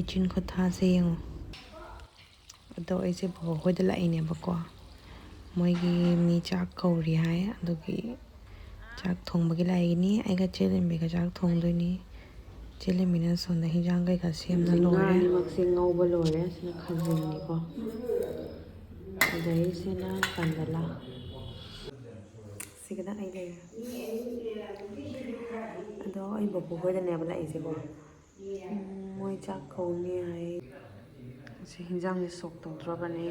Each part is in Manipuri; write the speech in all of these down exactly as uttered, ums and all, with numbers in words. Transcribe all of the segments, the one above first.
ꯃꯦꯆꯤꯟ ꯈꯨꯊꯥꯁꯦ ꯌꯦꯡꯉꯨ꯫ ꯑꯗꯣ ꯑꯩꯁꯦ ꯕꯣꯕꯣꯛ ꯍꯣꯏꯗ ꯂꯥꯛꯏꯅꯦꯕꯀꯣ꯫ ꯃꯣꯏꯒꯤ ꯃꯤ ꯆꯥꯛ ꯀꯧꯔꯤ ꯍꯥꯏ, ꯑꯗꯨꯒꯤ ꯆꯥꯛ ꯊꯣꯡꯕꯒꯤ ꯂꯥꯛꯏꯅꯤ꯫ ꯑꯩꯒ ꯆꯦ ꯂꯦꯝꯕꯤꯒ ꯆꯥꯛ ꯊꯣꯡꯗꯣꯏꯅꯤ꯫ ꯆꯦ ꯂꯦꯝꯕꯤꯅ ꯁꯣꯝꯗ ꯍꯤꯟꯖꯥꯡ ꯀꯩꯀꯥ ꯁꯦꯝꯅ ꯍꯧꯖꯤꯛ ꯉꯥ ꯂꯣꯏꯔꯦ꯫ ꯑꯅꯤꯃꯛꯁꯦ ꯉꯧꯕ ꯂꯣꯏꯔꯦ꯫ ꯁꯤꯅ ꯈꯥꯖꯤꯡꯅꯤꯀꯣ꯫ ꯑꯗꯩ ꯁꯤꯅ ꯀꯟꯗꯂꯥ꯫ ꯁꯤꯒꯅ ꯑꯩ ꯂꯩꯔꯦ꯫ ꯑꯗꯣ ꯑꯩ ꯕꯣꯕꯣꯛ ꯍꯣꯏꯗꯅꯦꯕ ꯂꯥꯛꯏꯁꯦꯀꯣ꯫ ꯎꯝ, ꯃꯣꯏ ꯆꯥꯛ ꯀꯧꯅꯤ ꯍꯥꯏ꯫ ꯁꯤ ꯍꯤꯟꯖꯥꯡꯁꯦ ꯁꯣꯛ ꯇꯧꯗ꯭ꯔꯕꯅꯤ꯫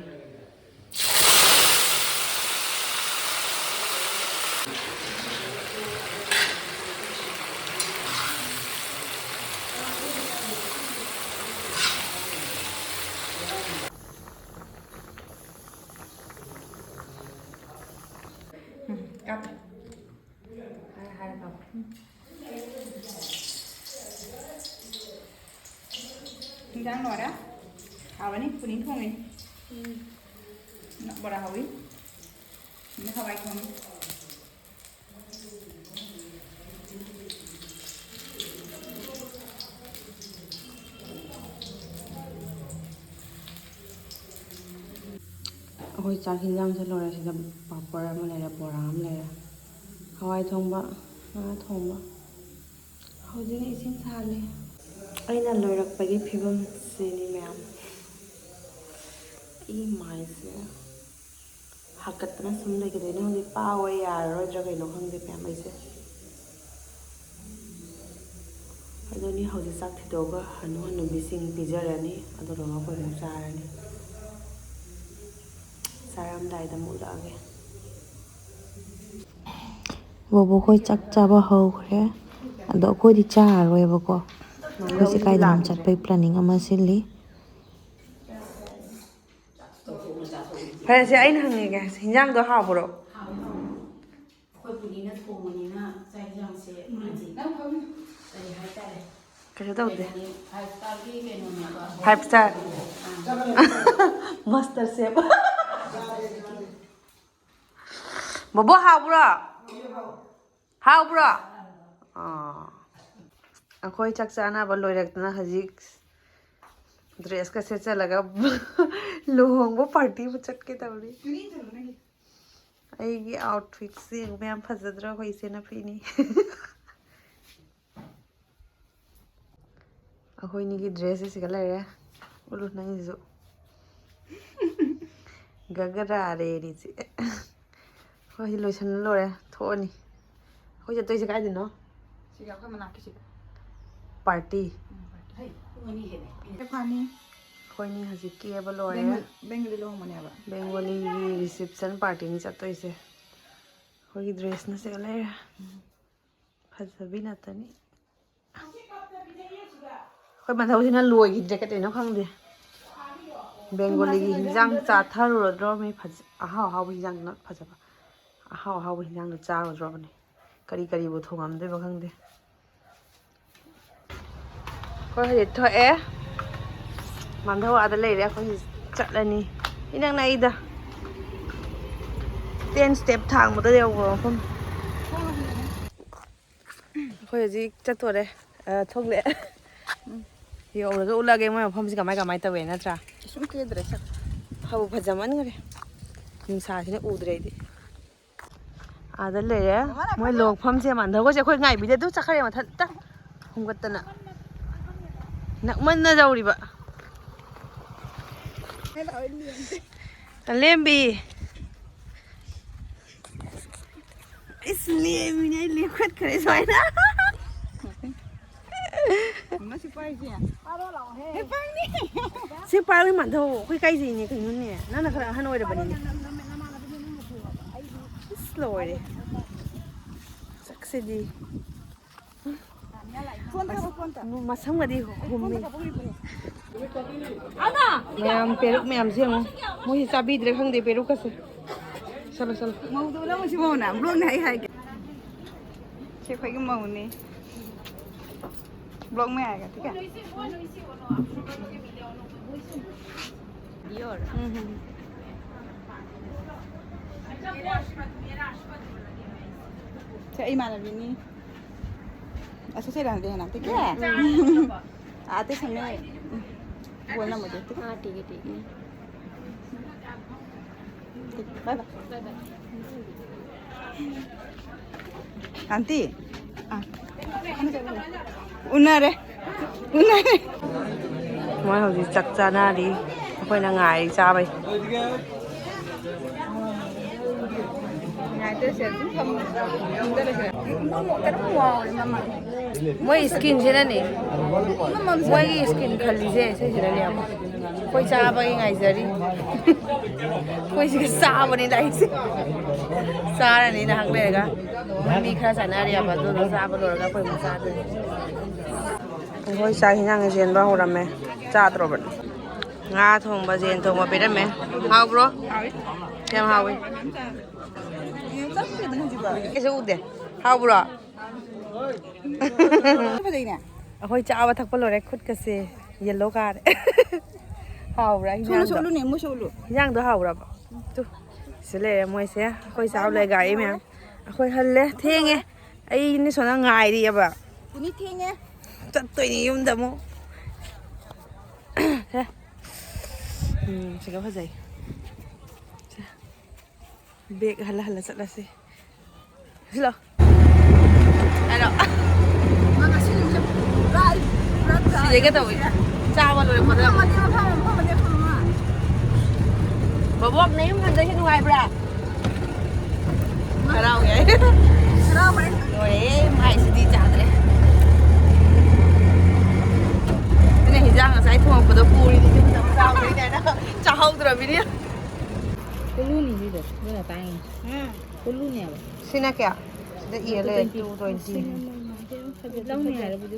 ꯎꯝ, ꯀꯥꯞꯄꯦ꯫ ꯍꯥꯏꯔ, ꯍꯥꯏꯔ ꯀꯥꯞꯄꯦ꯫ ꯎꯝ꯫ ꯍꯤꯟꯖꯥꯡ ꯂꯣꯏꯔꯦ꯫ ꯍꯥꯎꯔꯅꯤ, ꯄꯨꯅꯤ ꯊꯣꯡꯉꯤ꯫ ꯎꯝ꯫ ꯕꯣꯔꯥ ꯍꯧꯏ꯫ ꯑꯗ ꯍꯋꯥꯏ ꯊꯣꯡꯉꯤ꯫ ꯑꯩꯈꯣꯏ ꯆꯥꯛ ꯍꯤꯟꯖꯥꯡꯁꯦ ꯂꯣꯏꯔꯦ꯫ ꯁꯤꯗ ꯄꯥꯄꯣꯔ ꯑꯃ ꯂꯩꯔꯦ, ꯕꯣꯔꯥ ꯑꯃ ꯂꯩꯔꯦ, ꯍꯋꯥꯏ ꯊꯣꯡꯕ, ꯉꯥ ꯊꯣꯡꯕ꯫ ꯍꯧꯖꯤꯛꯅ ꯏꯁꯤꯡ ꯁꯥꯍꯜꯂꯤ꯫ ꯑꯩꯅ ꯂꯣꯏꯔꯛꯄꯒꯤ ꯐꯤꯕꯝꯁꯤꯅꯤ ꯃꯌꯥꯝ꯫ ꯑꯩ ꯃꯥꯏꯁꯦ ꯍꯥꯀꯠꯇꯅ ꯁꯨꯝ ꯂꯩꯒꯗꯣꯏꯅꯦ꯫ ꯍꯧꯖꯤꯛ ꯄꯥꯎ ꯌꯥꯔꯔꯣꯏꯗ꯭ꯔꯥ ꯀꯩꯅꯣ ꯈꯪꯗꯦ ꯃꯌꯥꯝ ꯑꯩꯁꯦ꯫ ꯑꯗꯨꯅꯤ ꯍꯧꯖꯤꯛ ꯆꯥꯛ ꯊꯤꯗꯣꯛꯑꯒ ꯍꯅꯨ ꯍꯅꯨꯕꯤꯁꯤꯡ ꯄꯤꯖꯔꯅꯤ꯫ ꯑꯗꯨꯗꯨꯒ ꯑꯩꯈꯣꯏ ꯑꯃꯨꯛ ꯆꯥꯔꯅꯤ꯫ ꯆꯥꯔꯝꯗꯥꯏꯗ ꯑꯃꯨꯛ ꯎꯠꯂꯛꯑꯒꯦ꯫ ꯕꯣꯕꯣꯛ ꯈꯣꯏ ꯆꯥꯛ ꯆꯥꯕ ꯍꯧꯈ꯭ꯔꯦ꯫ ꯑꯗꯣ ꯑꯩꯈꯣꯏꯗꯤ ꯆꯥꯔꯔꯣꯏꯕꯀꯣ꯫ ꯑꯩꯈꯣꯏꯁꯦ ꯀꯥꯏꯗꯅꯣꯝ ꯆꯠꯄꯒꯤ planning ꯑꯃ ꯁꯤꯜꯂꯤ꯫ ꯐꯔꯦꯁꯦ, ꯑꯩꯅ ꯍꯪꯉꯤꯒꯦ, ꯍꯤꯟꯖꯥꯡꯗꯣ ꯍꯥꯎꯕ꯭ꯔꯣ? ꯑꯩꯈꯣꯏ ꯄꯨꯅꯤꯅ ꯊꯣꯡꯕꯅꯤꯅ ꯆꯥꯛ ꯍꯤꯟꯖꯥꯡꯁꯦ ꯃꯥꯗꯤ ꯀꯔꯤ ꯍꯥꯏꯇꯥꯔꯦ? ꯀꯩꯁꯨ ꯇꯧꯗꯦ꯫ ꯀꯩꯅꯣꯅꯤ, five starꯒꯤ ꯀꯩꯅꯣꯅꯦꯕ꯫ Five star꯫ ꯑꯥ꯫ Master chef꯫ ꯕꯣꯕꯣ, ꯍꯥꯎꯕ꯭ꯔꯣ? ꯍꯥꯎꯕ꯭ꯔꯣ? ꯑꯥ꯫ ꯑꯩꯈꯣꯏ ꯆꯥꯛ ꯆꯥꯅꯕ ꯂꯣꯏꯔꯛꯇꯅ ꯍꯧꯖꯤꯛ ꯗ꯭ꯔꯦꯁꯀ ꯁꯦꯠꯆꯜꯂꯒ ꯂꯨꯍꯣꯡꯕ ꯄꯥꯔꯇꯤꯕꯨ ꯆꯠꯀꯦ ꯇꯧꯔꯤ꯫ ꯑꯩꯒꯤ ꯑꯥꯎꯠꯐꯤꯠꯁꯦ ꯌꯦꯡꯉꯨ ꯃꯌꯥꯝ, ꯐꯖꯗ꯭ꯔꯣ? ꯑꯩꯈꯣꯏ ꯏꯆꯦꯅ ꯄꯤꯅꯤ꯫ ꯑꯩꯈꯣꯏꯅꯤꯒꯤ ꯗ꯭ꯔꯦꯁꯁꯦ ꯁꯤꯒ ꯂꯩꯔꯦ꯫ ꯎꯠꯂꯨ ꯅꯪꯒꯤꯁꯨ꯫ ꯒꯒꯔꯥꯔꯦ ꯅꯤꯁꯦ꯫ ꯍꯣꯏ, ꯁꯤ ꯂꯣꯏꯁꯤꯟ ꯂꯣꯏꯔꯦ, ꯊꯣꯛꯑꯅꯤ꯫ ꯑꯩꯈꯣꯏ ꯆꯠꯇꯣꯏꯁꯦ ꯀꯥꯏꯗꯅꯣ? ꯁꯤꯒ ꯑꯩꯈꯣꯏ ꯃꯅꯥꯛꯀꯤꯁꯤꯗ꯫ ꯄꯥꯔꯇꯤ꯫ ꯎꯝ, ꯄꯥꯔꯇꯤ꯫ ꯍꯩ, ꯄꯨꯡ ꯑꯅꯤ ꯍꯦꯜꯂꯦ꯫ ꯐꯅꯤ꯫ ꯑꯩꯈꯣꯏꯅꯤ ꯍꯧꯖꯤꯛ ꯀꯦꯕ ꯂꯣꯏꯔꯦ꯫ ꯕꯦꯡꯒꯣꯂꯤ, ꯕꯦꯡꯒꯣꯂꯤ ꯂꯨꯍꯣꯡꯕꯅꯦꯕ꯫ ꯕꯦꯡꯒꯣꯂꯤꯒꯤ ꯔꯤꯁꯦꯞꯁꯟ ꯄꯥꯔꯇꯤꯅꯤ ꯆꯠꯇꯣꯏꯁꯦ꯫ ꯑꯩꯈꯣꯏꯒꯤ ꯗ꯭ꯔꯦꯁꯅ ꯁꯤꯒ ꯂꯩꯔꯦ꯫ ꯎꯝ꯫ ꯐꯖꯕꯤ ꯉꯥꯛꯇꯅꯤ꯫ ꯑꯩꯈꯣꯏ ꯃꯊꯧꯁꯤꯅ ꯂꯣꯏꯈꯤꯗ꯭ꯔꯦ, ꯀꯩꯗꯧꯅꯣ ꯈꯪꯗꯦ꯫ ꯕꯦꯡꯒꯣꯂꯤꯒꯤ ꯍꯤꯟꯖꯥꯡ ꯆꯥꯊꯔꯨꯔꯗ꯭ꯔꯣ? ꯃꯤ ꯐꯖ-, ꯑꯍꯥꯎ ꯑꯍꯥꯎꯕ ꯍꯤꯟꯖꯥꯡꯗꯨꯅ ꯐꯖꯕ꯫ ꯑꯍꯥꯎ ꯑꯍꯥꯎꯕ ꯍꯤꯟꯖꯥꯡꯗꯣ ꯆꯥꯔꯨꯗ꯭ꯔꯣꯕꯅꯦ꯫ ꯀꯔꯤ ꯀꯔꯤꯕꯨ ꯊꯣꯡꯉꯝꯗꯣꯏꯕ ꯈꯪꯗꯦ꯫ ꯑꯩꯈꯣꯏ ꯍꯧꯖꯤꯛ ꯊꯣꯛꯑꯦ꯫ ꯃꯥꯟꯙꯧ ꯑꯥꯗ ꯂꯩꯔꯦ, ꯑꯩꯈꯣꯏ ꯍꯧꯖꯤꯛ ꯆꯠꯂꯅꯤ꯫ ꯏꯅꯛ ꯅꯛꯏꯗ꯫ ꯇꯦꯟ ꯁ꯭ꯇꯦꯞ ꯊꯥꯡꯕꯗ ꯌꯧꯕ ꯃꯐꯝ꯫ ꯑꯩꯈꯣꯏ ꯍꯧꯖꯤꯛ ꯆꯠꯇꯣꯔꯦ꯫ ꯑ, ꯊꯣꯛꯂꯛꯑꯦ꯫ ꯌꯧꯔꯒ ꯎꯠꯂꯛꯑꯒꯦ ꯃꯣꯏ ꯃꯐꯝꯁꯤ ꯀꯃꯥꯏ ꯀꯃꯥꯏ ꯇꯧꯋꯦ ꯅꯠꯇ꯭ꯔꯥ? ꯀꯩꯁꯨꯝ ꯀꯦꯗ꯭ꯔꯦ ꯁꯛ꯫ ꯐꯕꯨ ꯐꯖꯃꯟꯈ꯭ꯔꯦ꯫ ꯅꯨꯡꯁꯥꯁꯤꯅ ꯎꯗ꯭ꯔꯦ ꯑꯩꯗꯤ꯫ ꯑꯥꯗ ꯂꯩꯔꯦ꯫ ꯃꯣꯏ ꯂꯣꯛꯐꯝꯁꯦ ꯃꯥꯟꯗꯧꯒꯁꯦ ꯑꯩꯈꯣꯏ ꯉꯥꯏꯕꯤꯗꯦ꯫ ꯑꯗꯨ ꯆꯠꯈ꯭ꯔꯦ ꯃꯊꯟꯇ ꯍꯨꯝꯒꯠꯇꯅ꯫ ꯅꯛꯃꯟꯅ ꯌꯧꯔꯤꯕ꯫ ꯂꯦꯝꯕꯤ꯫ ꯏꯁ, ꯂꯦꯝꯃꯤꯅꯦ, ꯑꯩ ꯂꯦꯞꯈꯠꯈ꯭ꯔꯦ ꯁꯨꯃꯥꯏꯅ꯫ ꯃꯁꯤ ꯄꯥꯏꯁꯦ꯫ ꯁꯤ ꯄꯥꯏꯕ ꯃꯥꯟꯗꯧ ꯑꯩꯈꯣꯏ ꯀꯥꯏꯖꯩꯅꯦ ꯀꯩꯅꯣꯅꯦ꯫ ꯅꯪꯅ ꯈꯔ ꯑꯍꯟ ꯑꯣꯏꯔꯕꯅꯤꯅꯦ꯫ ꯏꯁ, ꯂꯣꯏꯔꯦ꯫ ꯁꯛꯁꯤꯗꯤ꯫ ꯐꯣꯟ ꯊꯝꯃꯣ, ꯐꯣꯟ ꯊꯝꯃꯣ꯫ ꯃꯁꯝꯒꯗꯤ ꯍꯨꯝꯃꯤ꯫ ꯃꯌꯥꯝ ꯄꯦꯔꯨꯛ ꯃꯌꯥꯝꯁꯦ ꯌꯦꯡꯉꯣ꯫ ꯃꯣꯏꯁꯤ ꯆꯥꯕꯤꯗ꯭ꯔꯦ ꯈꯪꯗꯦ ꯄꯦꯔꯨꯛꯀꯁꯦ꯫ ꯆꯠꯂꯣ, ꯆꯠꯂꯣ꯫ ꯃꯧꯗꯣ ꯂꯧꯔꯨꯁꯤ ꯃꯧꯅ꯫ ꯕ꯭ꯂꯣꯛꯅꯦ ꯑꯩ ꯍꯥꯏꯒꯦ꯫ ꯁꯤ ꯑꯩꯈꯣꯏꯒꯤ ꯃꯧꯅꯤ꯫ ꯕ꯭ꯂꯣꯛ ꯃꯌꯥꯏꯒ ꯊꯤꯀꯦ꯫ ꯎꯝ, ꯎꯝ꯫ ꯁꯦ, ꯑꯩ ꯏꯃꯥꯟꯅꯕꯤꯅꯤ꯫ ꯑꯁ, ꯁꯦ, ꯔꯥꯟꯗꯦ ꯍꯦꯟꯅ ꯇꯤꯀꯦ꯫ ꯑꯥ, ꯇꯦ ꯁꯝꯃꯦ꯫ बोलना मुझे, ठीक है? हाँ, ठीक है, ठीक है। ठीक, बाय बाय। शांति। ꯎꯅꯔꯦ꯫ ꯎꯅꯔꯦ꯫ ꯃꯣꯏ ꯍꯧꯖꯤꯛ ꯆꯥꯛ ꯆꯥꯅꯔꯤ꯫ ꯑꯩꯈꯣꯏꯅ ꯉꯥꯏꯔꯤ ꯆꯥꯕꯩ꯫ ꯃꯣꯏ ꯏꯁꯀꯤꯟꯁꯤꯅꯅꯦ, ꯃꯣꯏꯒꯤ ꯏꯁꯀꯤꯟ ꯈꯜꯂꯤꯁꯦ ꯁꯤꯁꯤꯅꯅꯦ꯫ ꯑꯩꯈꯣꯏ ꯆꯥꯕꯒꯤ ꯉꯥꯏꯖꯔꯤ꯫ ꯑꯩꯈꯣꯏꯁꯤꯒ ꯆꯥꯕꯅꯤ ꯂꯥꯛꯏꯁꯦ꯫ ꯆꯥꯔꯅꯤ ꯉꯥꯏꯍꯥꯛ ꯂꯩꯔꯒ꯫ ꯃꯤ ꯈꯔ ꯆꯥꯅꯔꯤꯑꯕ, ꯑꯗꯨꯗꯣ ꯆꯥꯕ ꯂꯣꯏꯔꯒ ꯑꯩꯈꯣꯏ ꯑꯃꯨꯛ ꯆꯥꯗꯣꯏꯅꯤ꯫ ꯑꯩꯈꯣꯏ ꯆꯥꯛ ꯍꯤꯟꯖꯥꯡ ꯆꯦꯟꯕ ꯍꯧꯔꯝꯃꯦ꯫ ꯆꯥꯗ꯭ꯔꯣꯕꯅꯤ? ꯉꯥ ꯊꯣꯡꯕ, ꯌꯦꯟ ꯊꯣꯡꯕ ꯄꯤꯔꯝꯃꯦ꯫ ꯍꯥꯎꯕ꯭ꯔꯣ? ꯌꯥꯝ ꯍꯥꯎꯋꯤ꯫ ꯀꯩꯁꯨ ꯎꯗꯦ꯫ ꯍꯥꯎꯕ꯭ꯔꯣ? ꯐꯖꯩꯅꯦ꯫ ꯑꯩꯈꯣꯏ ꯆꯥꯕ ꯊꯛꯄ ꯂꯣꯏꯔꯦ꯫ ꯈꯨꯠꯀꯁꯦ ꯌꯦꯜꯂꯣ ꯀꯥꯔꯦ꯫ ꯍꯥꯎꯕ꯭ꯔꯥ ꯁꯣꯝꯗ ꯍꯤꯟꯖꯥꯡꯗꯣ? ꯁꯣꯠꯂꯨꯅꯦ, ꯃꯣꯏ ꯁꯣꯠꯂꯨ꯫ ꯍꯤꯟꯖꯥꯡꯗꯣ ꯍꯥꯎꯕ꯭ꯔꯕ? ꯇꯨ, ꯁꯤ ꯂꯩꯔꯦ ꯃꯣꯏꯁꯦ꯫ ꯑꯩꯈꯣꯏ ꯆꯥꯕ ꯂꯣꯏ ꯒꯥꯔꯤ ꯃꯌꯥꯝ꯫ ꯑꯩꯈꯣꯏ ꯍꯜꯂꯦ꯫ ꯊꯦꯡꯉꯦ꯫ ꯑꯩꯅꯦ ꯁꯣꯝꯗ ꯉꯥꯏꯔꯤꯑꯕ꯫ ꯀꯨꯅꯤ ꯊꯦꯡꯉꯦ꯫ ꯆꯠꯇꯣꯏꯅꯤ ꯌꯨꯝꯗ ꯑꯃꯨꯛ꯫ ꯁꯦ꯫ ꯎꯝ, ꯁꯤꯒ ꯐꯖꯩ꯫ ꯁꯦ꯫ ꯕꯦꯒ ꯍꯜꯂ ꯍꯜꯂ ꯆꯠꯂꯁꯤ꯫ ꯁꯤꯂꯣ꯫ ꯍꯥꯏꯔꯣ꯫ ꯃꯥ ꯉꯁꯤ ꯅꯨꯃꯤꯠꯁꯦ ꯄꯨꯔꯥ ꯑꯩ ꯄꯨꯔꯥ ꯁꯤꯗꯩ ꯀꯩꯗꯧꯕ? ꯆꯥꯕ ꯂꯣꯏꯔꯛꯄꯗ꯫ ꯃꯐꯝ ꯑꯃꯗꯤ, ꯃꯐꯝ ꯑꯃꯗꯤ, ꯃꯐꯝ ꯑꯃ꯫ ꯕꯕꯣꯛ, ꯅꯌꯨꯝ ꯍꯟꯗꯛꯁꯦ ꯅꯨꯡꯉꯥꯏꯕ꯭ꯔꯥ? ꯍꯔꯥꯎꯋꯦ꯫ ꯍꯔꯥꯎꯕꯅꯦ꯫ ꯂꯣꯏꯔꯦ, ꯃꯥꯏꯁꯤꯗꯤ ꯆꯥꯗ꯭ꯔꯦ꯫ ꯑꯩꯅ ꯍꯤꯟꯖꯥꯡ ꯉꯁꯥꯏ ꯊꯣꯡꯉꯛꯄꯗꯣ ꯄꯨꯔꯤꯗꯨꯗꯤ ꯃꯇꯝ ꯆꯥꯎꯗ꯭ꯔꯦ ꯀꯥꯏꯅ ꯆꯥꯍꯧꯗ꯭ꯔꯕꯅꯤ꯫ ꯀꯨꯂꯨꯅꯤ ꯁꯤꯗꯣ, ꯑꯗꯨꯅ ꯇꯥꯡꯉꯤ꯫ ꯎꯝ꯫ ꯀꯨꯂꯨꯅꯦꯕ꯫ ꯁꯤꯅ ꯀꯌꯥ? ꯁꯤꯗ ꯏꯔ ꯂꯩꯔꯦ, two twenty꯫ ꯂꯧꯅꯤ ꯍꯥꯏꯔꯕꯗꯤ꯫